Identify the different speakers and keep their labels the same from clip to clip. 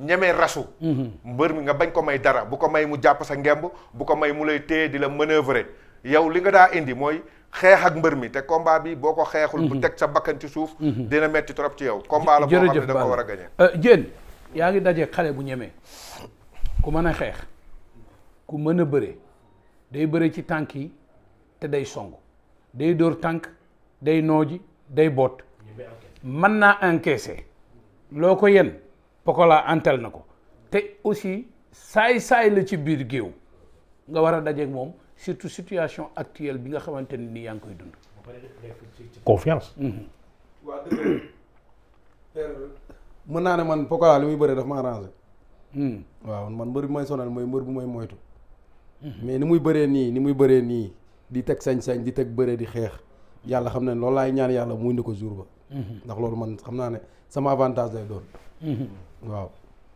Speaker 1: ñemee rasu. mbër mi nga bañ ko may dara bu ko may mu jàpp sa ngemb bu ko may mu lay téye di la manœuvrer yow li nga daa indi mooy xeex ak mbër mi te combat bi boo ko xeexul. bu teg sa bakkan ci suuf. dina metti trop ci yow. combat la boo xam ne da nga ko war a gagné.
Speaker 2: Diène yaa ngi daje xale bu ñemee ku mën a xeex ku mën a bëre day bëre ci tànk yi te day song day dóor tànk day nooji day boot mën naa encaisser loo ko yen Pokola antel na ko te aussi saay-saay la ci biir géew nga war a dajeeg moom surtout situation actuelle bi nga xamante ne nii yaa ngi koy dund.
Speaker 3: confiance.
Speaker 4: waa dëgg mën naa ne man Pokola li muy bëree daf ma arrangé. waaw man mbër bi may sonal mooy mbër bu may moytu. mais ni muy bëree nii di teg sañ-sañ di teg bëree di xeex yàlla xam ne loolu laay ñaan yàlla mu indi ko jour ba. ndax loolu man xam naa ne sama avantage lay doon. waaw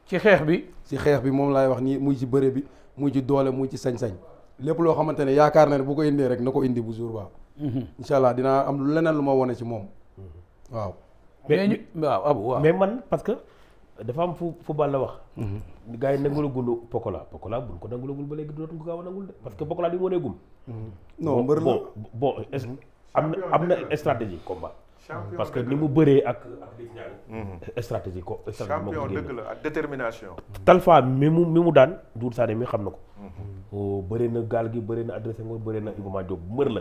Speaker 2: ci xeex bi
Speaker 4: moom laay wax nii muy ci bëre bi muy ci doole muy ci sañ-sañ lépp loo xamante ne yaakaar na ne bu ko indee rek na ko indi bu jour ba. incha allah dinaa am leneen lu ma wone ci moom waaw.
Speaker 3: mais man parce que dafa am fu Balla wax. gars yi nangulagul Pokola buñ ko nangulagul ba léegi dootuñ ko gaaw a nangul de parce que Pokola di mu waneegum.
Speaker 4: non mbër la
Speaker 3: bon am na stratégie combat. parce que ni mu bëree ak stratégie
Speaker 1: champion dëgg la ak détermination.
Speaker 3: Talfa mi mu daan Doudou Sané mi xam na ko. bëree na gaal gi bëree na adressé ngor bëree na Iba Mar Diop mbër la.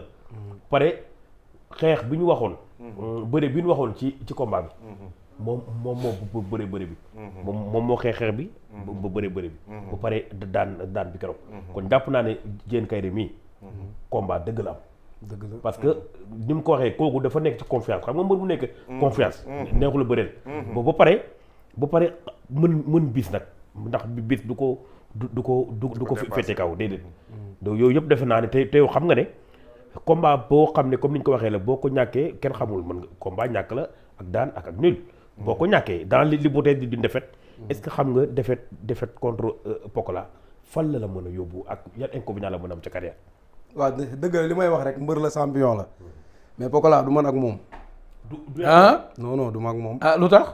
Speaker 3: pare xeex bi ñu waxoon. bëre bi ñu waxoon ci combat bi. moom moo bëre bëre bi. moom moo xeex bi. ba bëre bëre bi. bu pare daan bi keroog. kon jàpp naa ne Diène Kaïré mii. combat dëgg la am.
Speaker 4: dëgg la
Speaker 3: parce que ni mu ko waxee kooku dafa nekk ci confiance xam nga mbër bu nekk. confiance. neexul a bëreel. ba pare mën bis nag ndax bis du ko fete kaw déedéet. donc yooyu yëpp defe naa ne te yow xam nga ne. combat boo xam ne comme ni ñu ko waxee la boo ko ñàkkee kenn xamul mën nga combat ñàkk la ak daan ak nul. boo ko ñàkkee dans l'hypothèse d'une défaite. est-ce que xam nga défaite contre Pokola fan la mën a yóbbu ak yan inconvénient la mën a am ca carrière.
Speaker 4: waaw dëgg la li may wax rek mbër la champion la mais Pokola du man ak moom. non du ma ak moom.
Speaker 2: lu tax.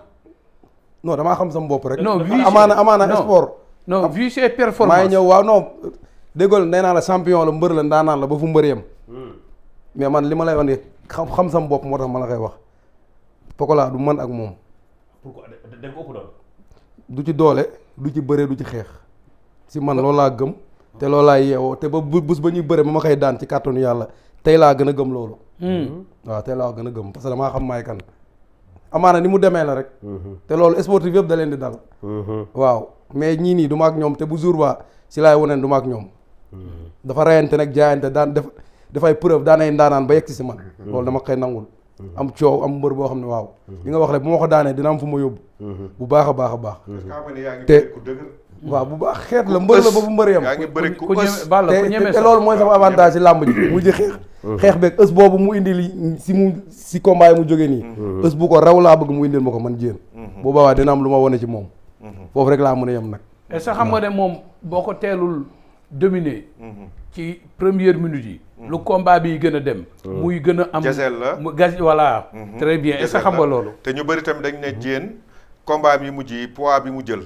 Speaker 4: non damaa xam sama bopp rek.
Speaker 2: non
Speaker 4: amaana sport.
Speaker 2: non vu ses performances
Speaker 4: maa ngi ñëw waaw non déggool nee naa la champion la mbër la ndaanaan la ba fu mbër yem. mais man li ma lay wax ni xam sama bopp moo tax ma la koy wax Pokola du man ak moom.
Speaker 3: pourquoi da ko ëpp doole.
Speaker 4: du ci doole du ci bëre du ci xeex si man loolu laa gëm te loolu laa yeewoo te ba bés ba ñuy bëre ba ma koy daan ci kàttanu yàlla tey laa gën a gëm loolu. waaw tey laa gën a gëm parce que damaa xam maay kan amaana ni mu demee la rek. te loolu sportif yëpp da leen di dal. waaw mais ñii nii du ma ak ñoom te bu jour ba si laay woneen du ma ak ñoom. dafa reyante nag jaayante daan dafay preuve daan ay ndaanaan ba yegg si man. loolu dama koy nangul. am coow am mbër boo xam ne waaw. li nga wax rek bu ma ko daanee dina am fu ma yóbbu. bu baax a baax a baax. te waaw bu baax xeet la mbër la ba fu mbër yam.
Speaker 1: yaa ngi bëri ku
Speaker 4: te loolu mooy sama avantage si làmb ji mu ji xeex beeg ës boobu mu indi li si combat yi mu jógee nii. ës bu ko raw laa bëgg mu indil ma ko man Diène. bu boobaa dina am lu ma wane ci moom. foofu rek laa mën a yem nag.
Speaker 2: est-ce que xam nga ne moom boo ko teelul dominer. ci première minute yi. lu combat bi gën a dem. muy gën a am
Speaker 1: gazelle la
Speaker 2: mu voilà. très bien est-ce que xam nga loolu.
Speaker 1: te ñu bëri tamit dañ ne Diène combat bi mujj yi poids bi mu jël.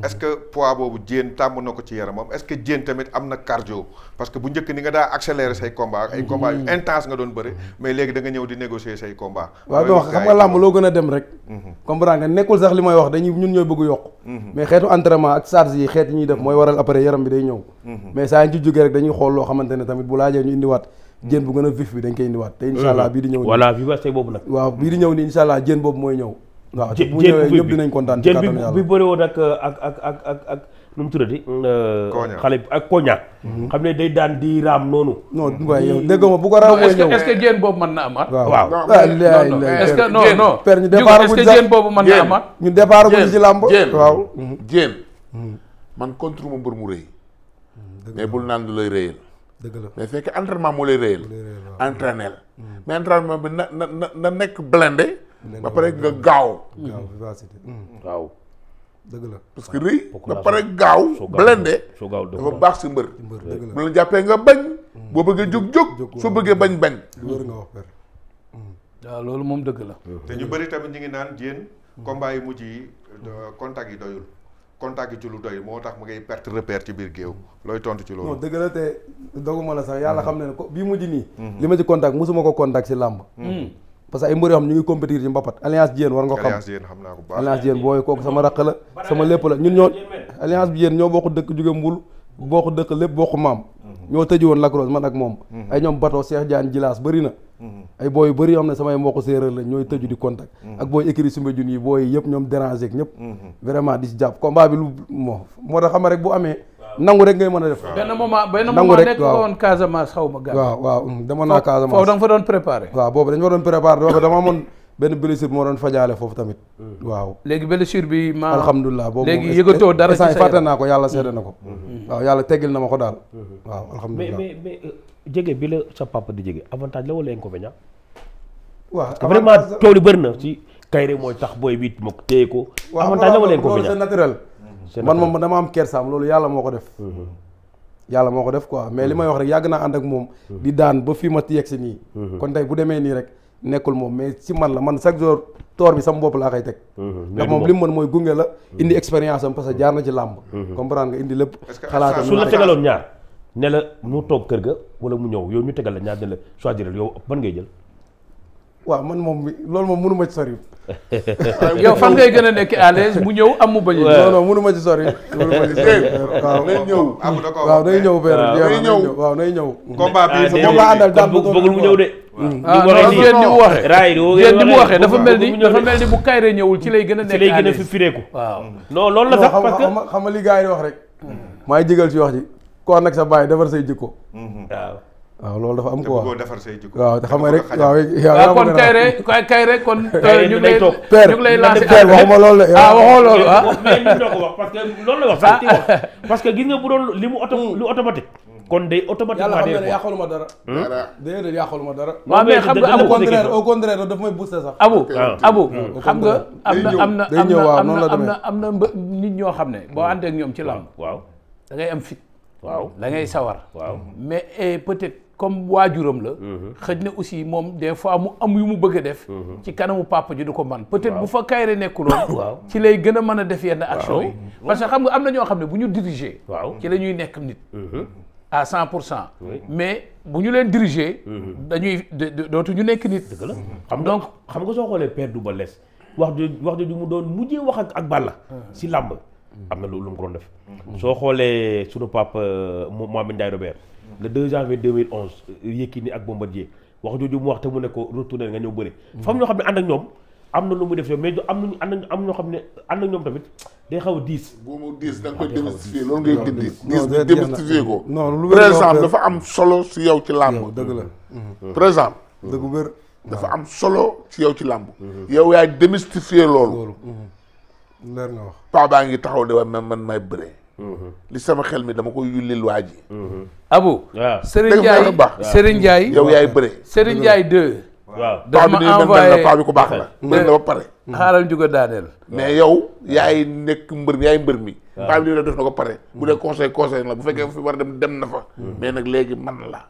Speaker 1: est-ce que poids boobu Diène tàmm na ko ci yaramam est-ce que Diène tamit am na cardio parce que bu njëkk ni nga daa accélérer say combat ay combat yu intense nga doon bëri mais léegi da nga ñëw di négocier say combat.
Speaker 4: waaw non xam nga làmb loo gën a dem rek. comprendre nga nekkul sax li may wax dañuy ñun ñooy bëgg yokk. mais xeetu entraînement ak charge yi xeet yi ñuy def mooy waral après yaram bi day ñëw. mais saa ñu ci jógee rek dañuy xool loo xamante ne tamit bu laajee ñu indiwaat Diène bu gën a vif bi dañ koy indiwaat te incha allah bii di ñëw.
Speaker 3: voilà vivacité boobu nag.
Speaker 4: waaw bii di ñëw nii incha allah Diène boobu mooy ñëw. waaw te bu ñëwee ñëpp dinañ kontaan ci kàttanu yàlla
Speaker 3: bi bëri woon ak nu mu tuddati. xale ak Koña. xam ne day daan di raam noonu.
Speaker 4: non waaye yow dégg nga bu ko raam mooy ñëw
Speaker 2: est-ce que Diène boobu mën na amaat.
Speaker 4: waaw
Speaker 2: est-ce que non
Speaker 4: per ñu départ
Speaker 2: est-ce que Diène boobu mën na amaat.
Speaker 4: ñu départ ko ci làmb waaw
Speaker 5: Diène man contre ma mbër mu rëy. mais bul naan lu lay rëyal.
Speaker 4: dëgg la
Speaker 5: mais fekk entraînement moo lay rëyal. entraîner mais entraînement bi na nekk blindé. ba pare nga gaaw.
Speaker 4: vivacité.
Speaker 3: waaw.
Speaker 4: dëgg la
Speaker 5: parce que rëy ba pare gaaw. blindé dafa baax si mbër. bu la jàppee nga bañ. boo bëggee jóg soo bëggee bañ.
Speaker 4: lu wër nga wax per.
Speaker 2: waaw loolu moom dëgg la.
Speaker 1: te ñu bëri tamit ñu ngi naan Diène combat yi mujj yi contact yi doyul. contact gi ci lu doy moo tax mu ngay perte repère ci biir géew looy tontu ci
Speaker 4: non
Speaker 1: loolu.
Speaker 4: dëgg la te doguma la sax yàlla xam ne ko bii mujj nii li ma ci contact mosuma ko contact si làmb parce que ay mbër yoo xam ñu ngi compétir ci mbapat alliance Diène war nga ko xam
Speaker 1: alliance yéen xam naa ko baax.
Speaker 4: alliance Diène booy kooku sama raq la sama lépp la ñun ñoo alliance bi yéen ñoo bokk dëkk jóge mbul bokk dëkk lépp bokk maam ñoo tëji woon Lac Rose man ak moom ay ñoom bateau Cheikh Diagne Jilaas bëri na ay booy yu bëri yoo xam ne samay mbokk séeréer la ñooy tëju di contact ak booy écrit Soumbédioune yi booy yëpp ñoom déranger ak ñëpp vraiment di si jàpp combat bi lu moo tax xam rek bu amee nangu rek ngay mën a def
Speaker 2: benn moment nekk nga woon Casamance xaw ma gàll.
Speaker 4: waaw demoon naa Casamance
Speaker 2: foofu da nga fa doon préparé.
Speaker 4: waaw boobu dañ fa doon préparé dama amoon benn blessure moo doon fajaale foofu tamit waaw
Speaker 2: léegi blessure bi ma
Speaker 4: alhamdulilah boobu
Speaker 2: léegi yëgatoo dara ci sa
Speaker 4: fàtte naa ko yàlla seede na ko waaw yàlla teggil na ma ko daal waaw alhamdulilah
Speaker 3: mais jege bi la sa papa di jege avantage la wala inconvénient
Speaker 4: waaw
Speaker 3: vraiment coow li bëri na ci Kairé mooy tax booy bi ma téye ko avantage la wala inconvénient
Speaker 4: c'est naturel man moom dama am kersaam loolu yàlla moo ko def yàlla moo ko def quoi mais li may wax rek yàgg naa ànd ak moom di daan ba fii ma yegg si nii kon tey bu demee nii rek nekkul moom mais si man la man chaque jour toor bi sama bopp laa koy teg ndax moom li mu mën mooy gunge la indi expérience am parce que jaar na ci làmb comprendre nga indi lépp xalaatam
Speaker 3: su la tegaloon ñaar ne la mu toog kër ga wala mu ñëw yow ñu tegal la ñaar ne la choisir yow ban ngay jël
Speaker 4: waaw man moom loolu moom mënu ma ci sori
Speaker 2: yow fan ngay gën a nekk à l'aise mu ñëw am mu bañ
Speaker 4: non non mënu ma ci sori mënu ma ci sori waaw
Speaker 5: day ñëw
Speaker 4: waaw day ñëw père waaw day ñëw
Speaker 1: combat bi
Speaker 4: moom laa àndal daan
Speaker 3: bëggul mu ñëw de
Speaker 2: yéen ni mu waxee
Speaker 3: raay
Speaker 2: yéen ni mu waxee dafa mel ni bu Kairé ñëwul ci lay gën a nekk
Speaker 3: ci lay gën a fi fireeku
Speaker 2: waaw
Speaker 3: non loolu la sax parce que
Speaker 4: xam nga li gars yi di wax rek maa ngi jégal ci wax ji ko nag sa bàyyi defar say jikko waaw loolu dafa am
Speaker 1: te
Speaker 4: quoi
Speaker 1: bëggoo defar say jikko
Speaker 4: waaw te xam nga rek
Speaker 2: waaw kon Kairé kon ñu ngi lay lancer
Speaker 4: père waxuma loolu de
Speaker 2: waxoo loolu
Speaker 3: mais ñu doo ko wax parce que loolu la wax sax parce que gis nga bu doon li mu lu automatique kon day automatiquement
Speaker 4: yàlla xam ne yàqaluma dara déedéet yàqaluma dara
Speaker 2: waaw mais xam nga
Speaker 4: au contraire daf may booster sax
Speaker 2: abu xam nga am na nit ñoo xam ne boo àndee ak ñoom ci làmb
Speaker 3: waaw
Speaker 2: da ngay am fit
Speaker 3: waaw
Speaker 2: da ngay sawar
Speaker 3: waaw
Speaker 2: mais peut-être comme waajuram la xëj na aussi moom des fois mu am yu mu bëgg a def ci kanamu papa ji du ko man peut-être bu fa Kairé nekkuloon
Speaker 3: waaw
Speaker 2: ci lay gën a mën a def yenn action yi parce que xam nga am na ñoo xam ne bu ñu diriger
Speaker 3: waaw
Speaker 2: ci la ñuy nekk nit à 100% mais bu ñu leen diriger dañuy dootu ñu nekk nit
Speaker 3: dëgg la xam nga soo xoolee Père Double Less wax ju mu doon mujjee wax ak Balla si làmb am na lu mu ko doon def soo xoolee sunu papa Mohamed Ndiaye Robert le 2 janvier 2011 Yékini ak Bombardier wax jooju mu wax te mu ne ko retourner nga ñëw bëri fam ñoo xam ne ànd ak ñoom am na lu mu def mais am ñoo xam ne ànd ak ñoom tamit day xaw a diis
Speaker 5: bu mu diis da nga koy démystifier loolu ngay dindi diis bi démystifier ko par exemple dafa am solo si yow ci làmb
Speaker 4: dëgg la
Speaker 5: par exemple
Speaker 4: dëgg wér
Speaker 5: dafa am solo ci yow ci làmb yow yaay démystifier loolu
Speaker 4: leer nga wax
Speaker 5: paa baa ngi taxaw de waaye man may bëree li sama xel mi dama koy yullil waa ji
Speaker 2: Abu
Speaker 3: waaw
Speaker 2: Serigne Ndiaye
Speaker 5: yow yaay bëree
Speaker 2: Serigne Ndiaye 2
Speaker 3: waaw
Speaker 2: dafa ma envoyé
Speaker 5: paa bi ko baax la mbër na ba pare
Speaker 2: xaaral ñu ko daaneel
Speaker 5: mais yow yaay nekk mbër mi yaay mbër mi paa bi li la def na ko pare bu dee conseil la bu fekkee fi war a dem na fa mais nag léegi man la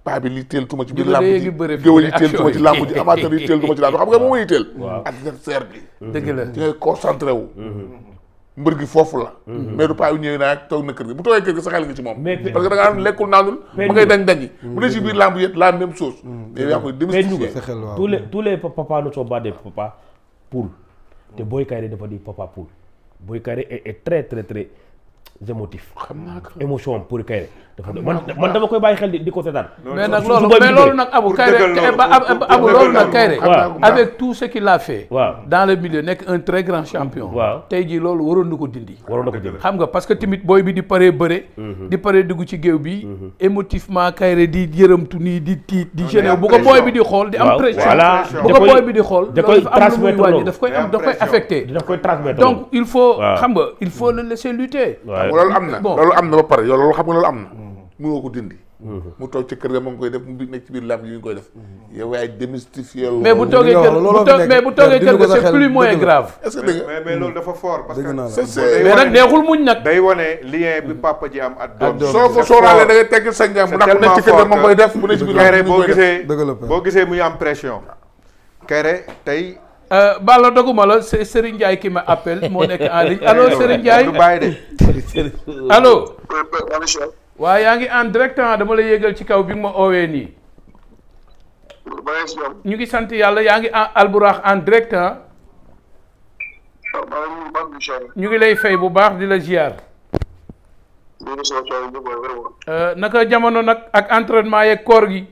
Speaker 5: paa bi li teel tuma ci biir làmb ji géwél yi teel tuma ci làmb ji amateur yi teel tuma ci làmb xam nga moom mooy teel adversaire bi
Speaker 2: dëgg la
Speaker 5: ci ngay concentré wu mbër gi foofu la mais du paa yu ñëwee naa toog na kër gi bu toogee kër gi sa xel nga ci moom parce que da nga am lekkul naanul mu ngay dañ-dañi bu dee ci biir làmb yëpp la même chose mais yaa koy démystifier
Speaker 4: sa xel waaw
Speaker 3: tous les papas ne sont pas des papas poules te Boy Kairé dafa di papa poule Boy Kairé est très très très émotif
Speaker 5: xam naa ko
Speaker 3: émotion pour Kairé dafa man dama koy bàyyi xel di ko seetaan
Speaker 2: mais nag loolu nag Abu Kairé Abu loolu nag Kairé avec tout ce qu'il a fait dans le milieu nekk un très grand champion tey jii loolu waroon na ko dindi xam nga parce que tamit booy bi di paree bëre di paree dugg ci géew bi émotivement Kairé di yërëmtu nii di tiit di gêné bu ko booy bi di xool di am pression bu ko booy bi di xool
Speaker 3: da koy transmettre
Speaker 2: wàññi daf koy affecté donc il faut xam nga il faut le laisser lutter
Speaker 5: loolu am na ba pare yow loolu xam nga loolu am na mënoo ko dindi mu toog ci kër ga ma ngi koy def mu nekk ci biir làmb yi ngi koy def yow yaay démystifier loolu
Speaker 2: mais bu toogee kër ga c'est plus moins grave
Speaker 5: est-ce que dégg
Speaker 1: mais loolu dafa fort parce que
Speaker 2: mais nag neexul muñ nag
Speaker 1: day wane lien bi papa ji am ak doom
Speaker 5: soo ko sóoraalee da ngay tegg sa njàm bu ndax nekk ci kër ga ma ngi koy def bu nekk ci biir
Speaker 1: Kairé
Speaker 5: làmb yi ngi koy def
Speaker 1: boo gisee muy am pression Kairé tey
Speaker 2: Balla doguma la Serigne Ndiaye ki ma appel moo nekk en ligne allo Serigne Ndiaye
Speaker 1: du bàyyi de.
Speaker 2: allo. waaw yaa ngi en direct dama la yéegal ci kaw bi nga ma oowee nii. ñu ngi sant yàlla yaa ngi en Alburax en direct ñu ngi lay fay bu baax di la ziar. naka jamono nag ak entraînement yeeg koor gi.